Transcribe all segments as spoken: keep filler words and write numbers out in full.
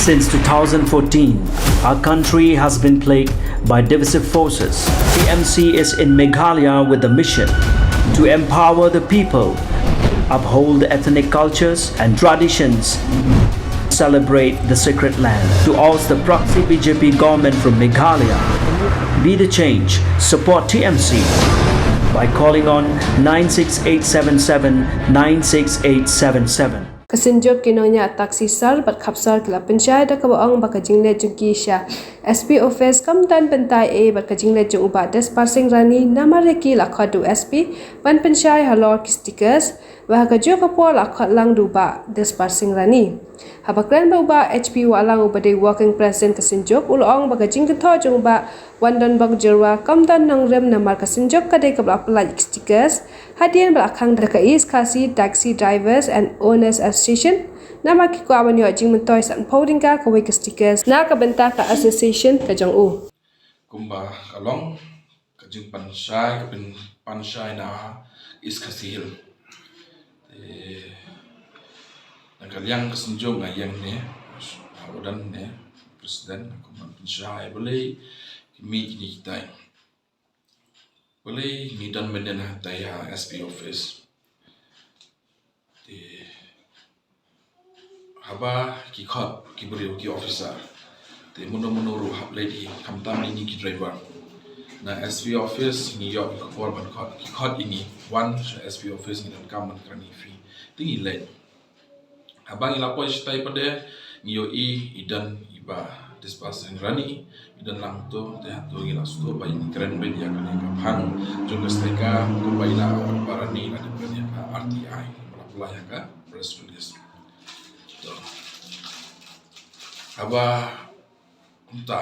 Since two thousand fourteen, our country has been plagued by divisive forces. T M C is in Meghalaya with the mission to empower the people, uphold ethnic cultures and traditions, celebrate the sacred land. To oust the proxy B J P government from Meghalaya, be the change, support T M C by calling on nine six eight seven seven nine six eight seven seven. Ka Synjuk ki Nongñiah Taxi Sar bad Khapsar ki la pynshai da kaba ong ba ka jingleit jong ki sha S P office kam don bynta ei bad ka jingleit jong u Bah Despar Singh Rani, namar ïa ki la khot da u S P ban pynshai halor ki stickers, bad ha kajuh ka por la khot lang da u Bah Despar Singh Rani. Haba kren bad u Bah H P Wahlang uba dei working president ka Synjuk, u la ong ba ka jingkynthoh jong u Bah Wandonbok Jyrwa kam don nongrim namar ka Synjuk ka dei kaba la pyllait ïa ki stickers hadien ba la khang da ka East Khasi Taxi Drivers and Owners Association, namar ki kwah ban ïoh jingmyntoi sanphew tyngka kawei ka stickers na ka bynta ka association ka jong u. Kumba ka long ka jingpynshai, ka pyn-, pynshai na East Khasi Hills. Te na ka liang ka Synjuk nga ïeng ne, ha u don ne president, nga kumba pynshai balei ki mih kine kitai. Balei ngi don mynnin hangtai ha S P office. Te haba ki khot ki briew ki officer, te mano mano ruh hap leit hi, khamtam ïa ngi ki driver. Na S P office ngi ïoh ki khubor ban khot, ki khot ïa ngi, wan sha S P office ngi donkam ban kren ïa phi. Te ngi leit. Haba ngi la poi shatai pat de, ngi ïohi i don i Bah Despar Singh Rani, i don lang to, te hato ngi la sngewthuh ba in kren beit ïa kane ka phang jong ka sticker, kumba i la ong ba Rani la dep kren ïa ka R T I, ba la pynlait ha ka press release. To. Haba kumta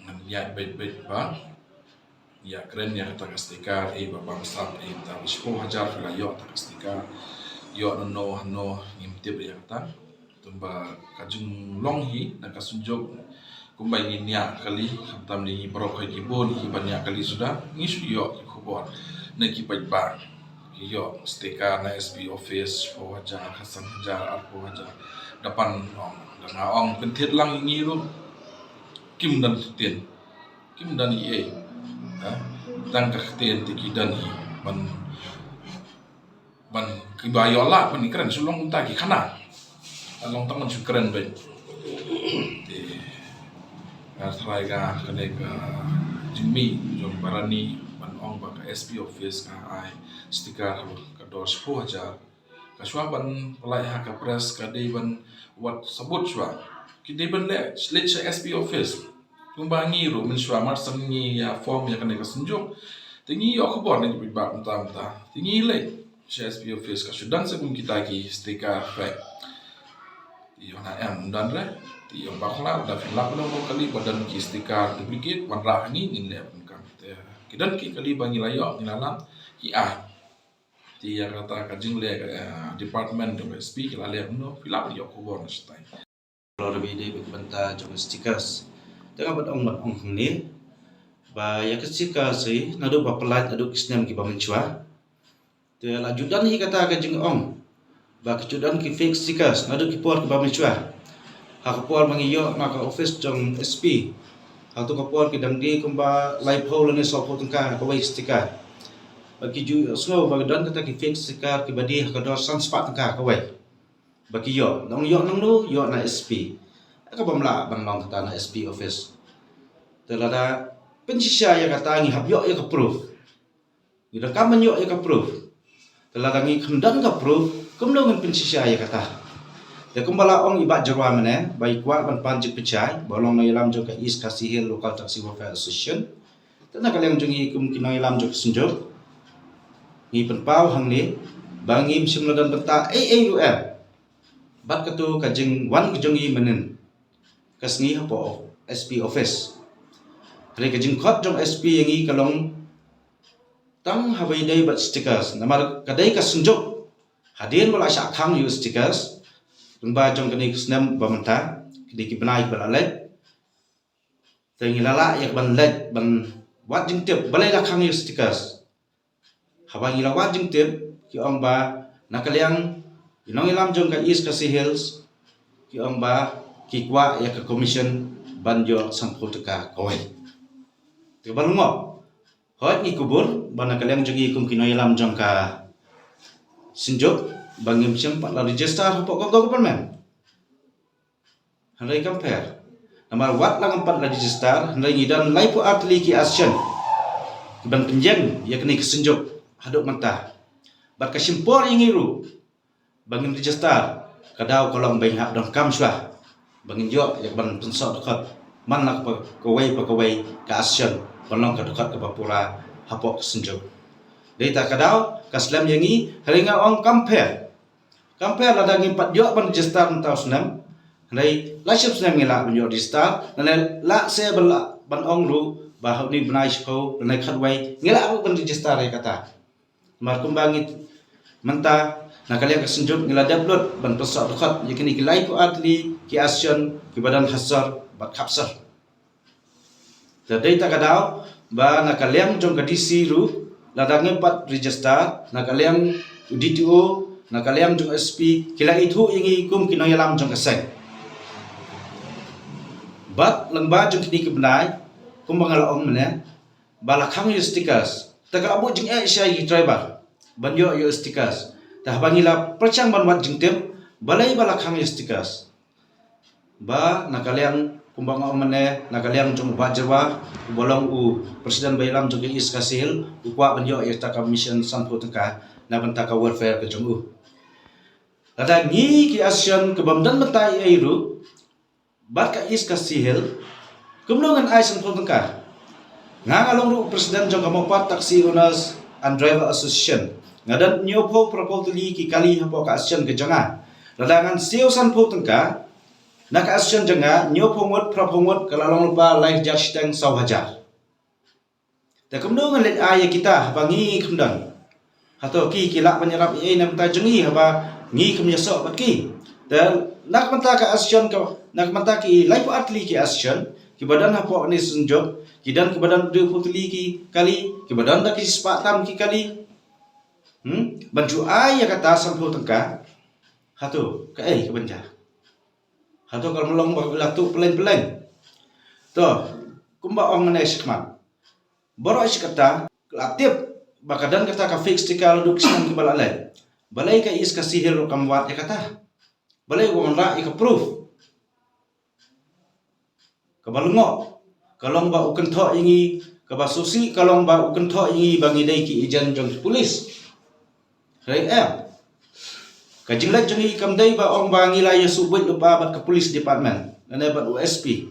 ngan ïaid beit beit ba ïa kren ïa kata ka sticker, eh, ba bamsap, eh, ta shiphew hajar phi la ïoh ta ka sticker. Ïoh nano hano ngim tip ïa kata. Tangba ka jinglong hi na ka Synjuk kumba ngi ïa kali, khamtam ngi baroh hi ki bun hi ban ïa kali suda, ngi shu ïoh ki khubor na ki paidbah. Ki ïoh sticker na S P office, shiphew hajar, khatsan hajar, arphew hajar. Da pan ong, da nga ong pynthied lang ïa ngi ruh. Kim don ktien. Kim don ei ei. Ha? Tang ka ktien te ki don hi. Ban, ban kiba ïoh lah ban kren shu long kumta ki khana. Long tang ban shu kren beit. Te nga tharai ka kane ka jingmih jong Bah Rani ban ong ba ka S P office ka ai sticker ha ka dor shiphew hajar. Ka shuwa ban pynlait ha ka press ka dei ban wad sabut shuwa. Ki dei ban leit, leit sha S P office. Kumba ngi ruh mynshuwa mar shen ngi ïa form ïa kane ka Synjuk, te ngi ïoh khubor na ki paidbah mynta mynta. Te ngi leit sha S P office, ka shu don sa kum kita ki sticker fake. Te ïoh na em don re. Te ïoh ba khla da phin lap noh kali ba don ki sticker duplicate, wanrah ha ngi, ngin leh kumta. Te ki don ki kali ba ngi la ïoh, ngi la lap, ki ai. Te ïa kata ka jingleh, eh, department jong ka S P ki la leh kumno, phi lah ban ïoh khubor na shatai. Lor ba dei bad bynta jong ka stickers. Te nga ban ong, ban ong hangne ba ïa ka stickers hi naduh ba pynlait haduh ki snem kiba mynshuwa. Te la ju don hi kata ka jingong ba ki ju don ki fake stickers naduh ki por kiba mynshuwa. Ha ka por ba ngi ïoh na ka office jong S P, ha tu ka por ki dang die kumba laiphew lane sawphew tyngka kawei sticker. Ba ki ju sngew ba ki don kata ki fake sticker kiba die ha ka dor san spah tyngka kawei. Ba ki ïoh, nang ïoh nangno, ïoh na S P. Ka bym lah ban long kata na S P office. Te lada pynshisha ïa kata ngi hap ïoh ïa ka proof. Ngi donkam ban ïoh ïa ka proof. Te lada ngi khlem don ka proof, kumno ngin pynshisha ïa kata. Te kumba la ong i Bah Jyrwa mynne, ba i kwah ban pan jingpynshai, ba long nongïalam jong ka East Khasi Hills Local Taxi Welfare Association. Te na ka liang jong ngi kum ki nongïalam jong ka Synjuk, ngi pynpaw hangne ba ngim shym la don bynta ei ei ruh em bad katu ka jingwan ka jong ngi mynnin ka sngi hapoh S P office. Hynrei ka jingkhot jong S P ïa ngi ka long tang haba ïadei bad stickers, namar ka dei ka Synjuk. Hadien ba la shah khang ïa u stickers, lyngba jong kane ka snem ba mynta, kine ki bnai ba la leit, te ngi la lah ïa ka ban leit ban wad jingtip balei la khang ïa u stickers. Haba ngi la wad jingtip, ki ong ba na ka liang ki nongïalam jong ka East Khasi Hills, ki ong ba ki kwah ïa ka commission ban ïoh sanphew tyngka kawei. Te kaba lyngngoh, hooid ngi kubur ba na ka liang jong ngi kum ki nongïalam jong ka synjuk ba ngim shym pat la register hapoh ka government. Hynrei kam pher. Namar wat la ngam pat la register, hynrei ngi don laiphew ar tylli ki action kiban pynjeng ïa kane ka synjuk haduh mynta. Bad ka shim por ïa ngi ruh ba ngin register, ka daw ka long ba ngin hap donkam shuwa ba ngin ïoh ïa kaban pynsoh dkhot man la ka, kawei pa kawei ka action ban long ka dkhot kaba pura hapoh ka synjuk. Dei ta ka daw ka slem ïa ngi, hynrei nga ong kam pher. Kam pher lada ngim pat ïoh ban register mynta u snem, hynrei la shiphew snem ngi lah ban ïoh register, lane lah se ban lah ban ong ruh ba ha une u bnai shiphew lane khatwei ngi lah ruh ban register ïa kata. Namar kumba ngi mynta na ka liang ka synjuk ngi la dep lut ban pynsoh dkhot ïa kine ki laiphew ar tylli ki action kiba don ha sor bad khap sor. Te dei ta ka daw ba na ka liang jong ka D C ruh, lada ngim pat register, na ka liang u D T O, na ka liang jong S P, ki la ithuh ïa ngi kum ki nongïalam jong ka seng. Bad lyngba jong kine ki bnai, kumba nga la ong mynne, ba la khang ïa u stickers. Te ka la buh jingeh sha ïa ki driver ban ïoh ïa u stickers. Te haba ngi la pyrshang ban wad jingtip, balei ba la khang ïa u stickers? Ba na ka liang kumba nga ong mynne, na ka liang jong u Bah Jyrwa, uba long u president ba ïalam jong ka East Khasi Hills, u kwah ban ïoh ïa kata ka mission sanphew tyngka na bynta ka welfare ka jong u. Lada ngi ki association kibym don bynta ei ei ruh bad ka East Khasi Hills, kumno ngin ai sanphew tyngka? Nga, nga long ruh president jong ka Mawpar Taxi Owners and Driver Association. Nga don hynñiewphew phraphew tylli ki kali hapoh ka association ka jong nga. Lada ngan siew sanphew tyngka, na ka association jong nga, hynñiewphew ngut phraphew ngut, ka la long lypa lai hajar shiteng saw hajar. Te kumno ngan leit ai ïa kita haba ngi kham don? Hato ki, ki lah ban ïarap ei ei na bynta jong ngi haba ngi kham ïasoh bad ki? Te na ka bynta ka association ka, na ka bynta ki laiphew ar tylli ki association kiba don hapoh kane ka synjuk, ki don kiba don hynriewphew tylli ki kali, kiba don da ki spah tam ki kali. Hmm? Ban ju ai ïa kata sanphew tyngka. Hato kaei kaban jia? Hato ka long ba la tuh pyllein pyllein? To, kumba ong mynne shakhmat, baroh shi katta ka la tip ba ka don kata ka fake sticker la duh ki snem kiba la leit. Balei ka East Khasi Hills ruh kam wad ïa kata? Balei u wanrah ïa ka proof? Kaba lyngngoh ka long ba u kynthoh ïa ngi, kaba sngewsih ka long ba u kynthoh ïa ngi ba ngi dei ki agent jong ki police. Hynrei em, ka jingleit jong ngi kam dei ba ong ba ngi la ïasuh buit lypa bad ka police department lane bad u S P.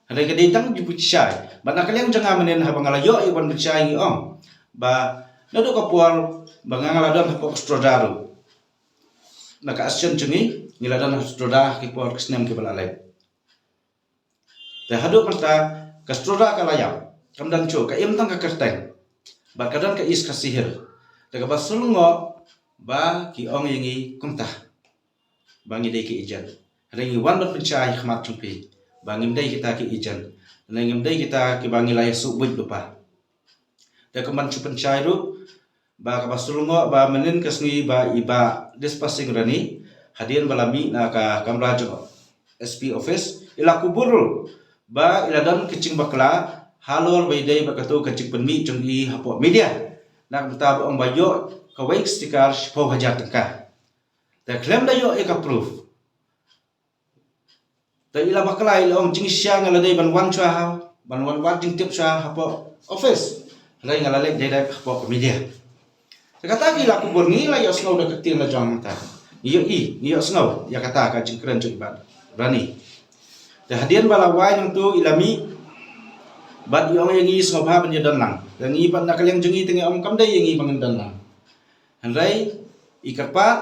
Hynrei ka dei tang jingpynshai. Bad na ka liang jong nga mynnin haba nga la ïoh ïa ban pynshai ngi ong ba naduh ka por ba nga, nga la don hapoh ka STRODA ruh, na ka association jong ngi, ngi la don ha STRODA ha ki por ki snem kiba la leit. Te haduh mynta ka STRODA ka la ïap, kam don shuh, ka im tang ka kyrteng. Bad ka don ka East Khasi Hills. Te kaba sngewlyngngoh ba ki ong ïa ngi kumta ba ngi dei ki agent. Hynrei ngi wan ban pynshai ha khmat jong phi ba ngim dei kita ki agent, hynrei ngim dei kita kiba ngi la ïasuh buit lypa. Te kumban shu pynshai ruh ba kaba sngewlyngngoh ba mynnin ka sngi ba i Bah Dispasing Rani, hadien ba la mih na ka kamra jong S P office, i la kubur ruh ba i la don ka jingbakla halor ba ïadei bad kato ka jingpynmih jong i hapoh media na ka bynta ba ong ba ïoh kawei ka sticker shiphew hajar tyngka. Te khlem da ïoh ïa ka proof, te i la bakla, i la ong jingshisha nga la dei ban wan shuwa ha, ban wan wad jingtip shuwa hapoh office. Hynrei nga la leit direct hapoh ka media. Te kata ki la kubur, ngi la ïohsngew da ka ktien la jong mynta. Ngi ïohi, ngi ïohsngew ïa kata ka jingkren jong i Bah Rani. Te hadien ba la wai nangtu i la mih bad i ong ïa ngi sngewbha ban ïadon lang. Te ngi pat na ka liang jong ngi te ngi ong kam dei ïa ngi ba ngin don lang. Hynrei i kyrpad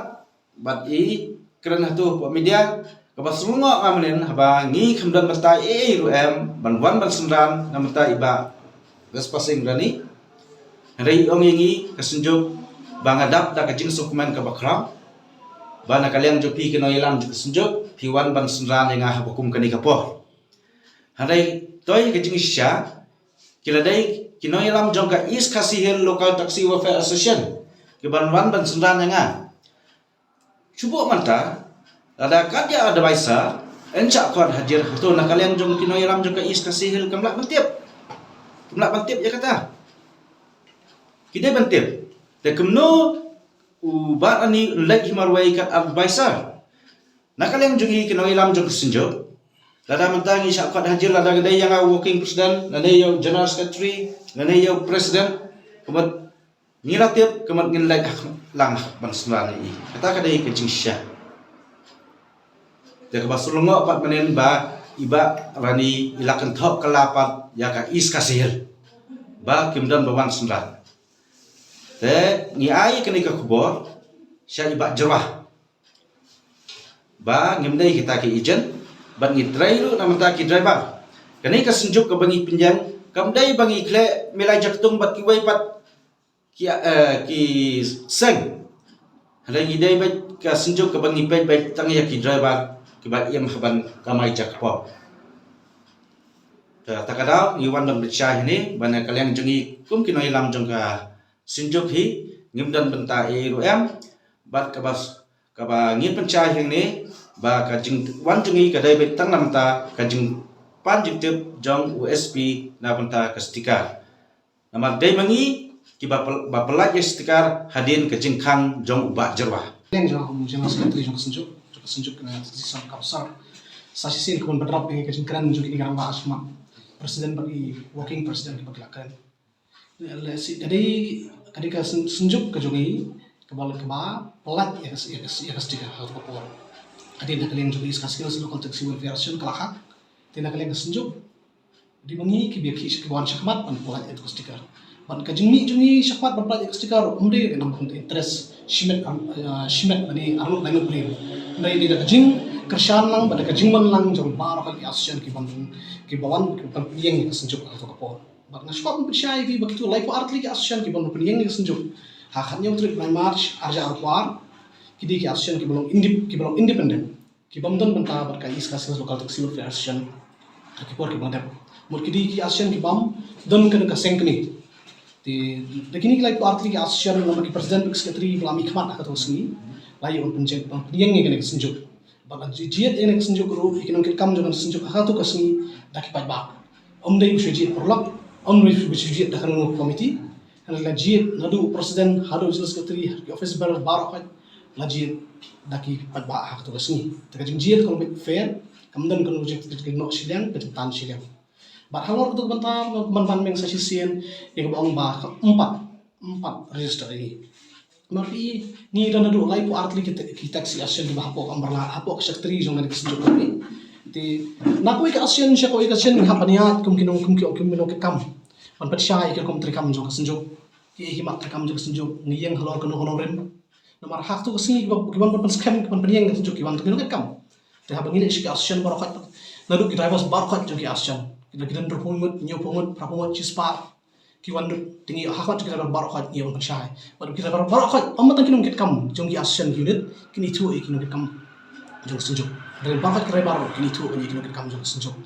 bad i kren hato hapoh media, kaba sngewlyngngoh nga mynnin haba ngi kham don bynta ei ei ruh em ban wan ban synran na bynta i Bah Dispasing Rani. Hynrei i ong ïa ngi ka synjuk ba nga dap da ka jingsngewkmen kaba khraw ba na ka liang jong phi ki nongïalam jong ka synjuk phi wan ban synran ïa nga haba kum kane ka por. Hynrei to ïa ka jingshisha ki la dei ki nongïalam jong ka East Khasi Hills Local Taxi Welfare Association kiban wan ban synran ïa nga. Shu buh mynta, lada kat ïa advisor, Yn shah khot hajar, to na ka liang jong ki nongïalam jong ka East Khasi Hills kam lah ban tip. Kam lah ban tip ïa kata. Ki dei ban tip. Te kumno u Bah Arani un leit hi marwei kat advisor. Na ka liang jong ngi ki nongïalam jong ka Synjuk, lada mynta ngi shah khot hajar, lada ka dei ïa nga u working president, lane ïa u general secretary, lane ïa u president, ka mut ngi la tip, ka mut ngin leit ha khmat lang ban synran ïa i. Kata ka dei ka jingshisha. Te kaba sngewlyngngoh pat mynnin ba i Bah Arani i la kynthoh kylla pat ïa ka East Khasi Hills ba kim don ba wan synran. Te ngi ai kane ka khubor sha i Bah Jyrwa ba ngim dei kita ki agent, bad ngi trei ruh na bynta ki driver. Kane ka Synjuk kaba ngi pynïeng kam dei ba ngi khleh milai jaktung bad kiwei pat ki, eh, ki seng. Hynrei ngi dei beit ka Synjuk kaba ngi peit beit tang ïa ki driver kiba im ha ban kamai jakpoh. Te ta ka daw ngi wan dang pynshai hangne ba na ka liang jong ngi kum ki nongïalam jong ka Synjuk hi ngim don bynta ei ruh em. Bad kaba, kaba ngin pynshai hangne ba ka jingwan jong ngi ka dei beit tang na bynta ka jingpan jingtip jong u S P na bynta ka sticker. Namar dei ma ngi kiba pyl-, ba pyllait ïa sticker hadien ka jingkhang jong u Bah Jyrwa. Leng jong u General Secretary jong ka Synjuk, jong ka Synjuk kane Association Council. Sa shisien kumba drop ïa ka jingkren jong kine ki rangbah shakhmat. President bad i working president kiba ki la kren. Lehse ka dei, ka dei ka Syn-, Synjuk ka jong ngi kaba, kaba pyllait ïa ka, ïa ka, ïa ka sticker ha kata ka por. Hadien na ka liang jong ka East Khasi Hills Local Taxi Welfare Association ka la khang. Te na ka liang ka Synjuk dei ma ngi kiba ïakhih, kiba wan shakhmat ban pyllait ïa ka sticker. Bad ka jingmih jong ngi shakhmat ban pyllait ïa ka sticker ym dei ka namar interest shimet, ah, shimet lane arngut laingut briew. Hynrei dei da ka jingkyrshan lang bad da ka jingwan lang jong baroh ki association kiban, kiba wan, kiban pynïeng ïa ka Synjuk ha kata ka por. Bad nga sngewbha ban pynshai ïa phi ba kito laiphew ar tylli ki association kiban pynïeng ïa ka Synjuk ha ka khathynñiew tarik bnai March arhajar arphew ar, ki dei ki association kiba long indep-, kiba long independent. Ki bym don bynta bad ka East Khasi Hills Local Taxi Welfare Association ha ki por kiba la dep. Mut ki dei ki association ki bym don kano ka seng kmie. Te da kine ki laiphew ar tylli ki association namar ki president bad secretary ba la mihkhmat ha kato ka sngi la ïoh ban pynjeng, ban pynïeng ïa kane ka Synjuk. Bad la ji-, jied ïa kane ka Synjuk ruh ïa ki nongkitkam jong ka Synjuk ha kato ka sngi da ki paidbah. Ym dei ba shu jied paralok, ym dei ba shu jied da kano kano ka committee. Hynrei la jied naduh u president haduh u general secretary, ki office bearer baroh khoit la jied da ki paidbah ha kato ka sngi. Te ka jingjied ka long beit fair, kam don kano ka jingnoh shiliang, ka jingtan shiliang. Bad halor kato ka bynta nga kwah ban meng sa shisien ïa kaba ong ba ka ym pat, ym pat register ïa ngi. Namar phi i, ngi don haduh laiphew ar tylli ki ta-, ki taxi association kiba hapoh ka umbrella, hapoh ka secretary jong kane ka Synjuk kane. Te na kawei ka association sha kawei ka association ngi hap ban ïaid kum ki nong, kum ki, kum ki nongkitkam ban pynshai ïa ki rukom treikam jong ka Synjuk. Ki, ki mat treikam jong ka Synjuk, ngi ïeng halor kano kano rim. Namar ha kato ka sngi kiba, kiban pynskhem, kiban pynïeng ka Synjuk ki wan tang ki nongkitkam. Te haba ngi leit sha ki association baroh khoit, naduh ki drivers baroh khoit jong ki association, ki don hynriewphew ngut, hynñiewphew ngut, phraphew ngut, shispah, ki wan lut, te ngi ha khmat jong ki driver baroh khoit ngi wan pynshai. Bad ki driver baroh khoit, ym tang ki nongkitkam jong ki association ki unit, kin ithuh ïa ki nongkitkam jong ka Synjuk. Driver baroh khoit, ki driver kin ithuh ïa ki nongkitkam jong ka Synjuk.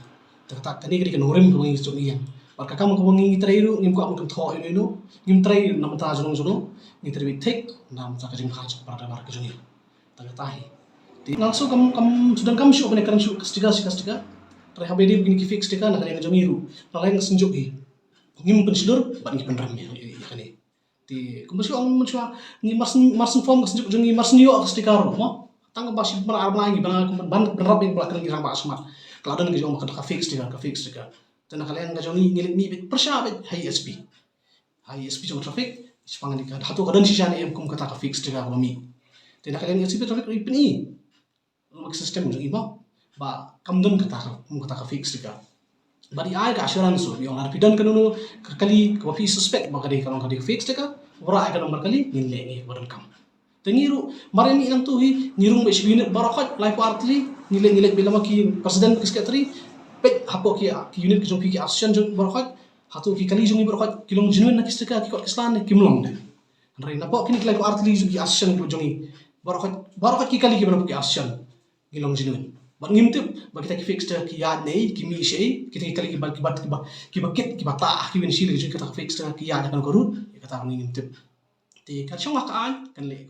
Te kata kane ka dei ka nongrim kaba ngi sdang ïa. Bad ka kam kaba ngi trei ruh ngim kwah ban kynthoh ïano ïano, ngim trei na bynta jong no jong no, ngi trei beit thik na bynta ka jingmyntoi jong para driver ka jong ngi. Te kata hi. Te nga shu kam, kam shu donkam shuh ban ïakren shuh ka sticker, sticker, sticker. Te haba ïadei bad kine ki fake sticker na ka liang jong ngi ruh, na ka liang ka Synjuk hi, ngim pynshlur bad ngi pynrem ïa, ïa, ïa kane. Te kumba shu ong mynshuwa, ngi mar syn, mar syn form ka Synjuk jong ngi, mar syn ïoh ka sticker ruh mo. Tang ba shi bnai ar bnai ngi ban, ban, ban rap ïa ba la kren ki rangbah shakhmat. Ka la don ka jong ba ka fake sticker, ka fake sticker. Te na ka liang ka jong ngi, ngi leit mih beit, pyrshah beit ha i S P. Ha i S P jong traffic, shaphang kane ka, hato ka don shisha ne em kum kata ka fake sticker kaba mih. Te na ka liang i S P traffic ruh i pyni. Ba ka system jong i mo, ba kam don kata ka, kum kata ka fake sticker. Bad i ai ka assurance ruh, i ong lada phi don kano kano ka kali kaba phi suspect ba ka dei, ka long ka dei ka fake sticker, wanrah ïa ka number kali, ngin leh ngi ba donkam. Te ngi ruh, mar ïa mih nangto hi, ngi rung beit sha ki unit baroh khoit, laiphew ar tylli, ngi leit, ngi leit beit lem ki president, ki secretary, peit hapoh ki, ki unit ki jong phi, ki association jong baroh khoit, hato ki kali jong ngi baroh khoit ki long genuine na ki sticker, ki kot ki sla ne kim long de. Hynrei napoh kine ki laiphew ar tylli jong ki association jong ngi, baroh khoit, baroh khoit ki kali kiba napoh ki association ki long genuine. Bad ngim tip ba kita ki fake sticker ki ïaid ne ei, ki mih shaei, kita ki kali kiba, kiba, kiba, kiba kit, kiba tah ha ki windshield ki jong kita ki fake sticker ki ïaid ha kano ka route, ïa kata ruh ngi ngim tip. Te ka shong ha ka aiñ kan leh.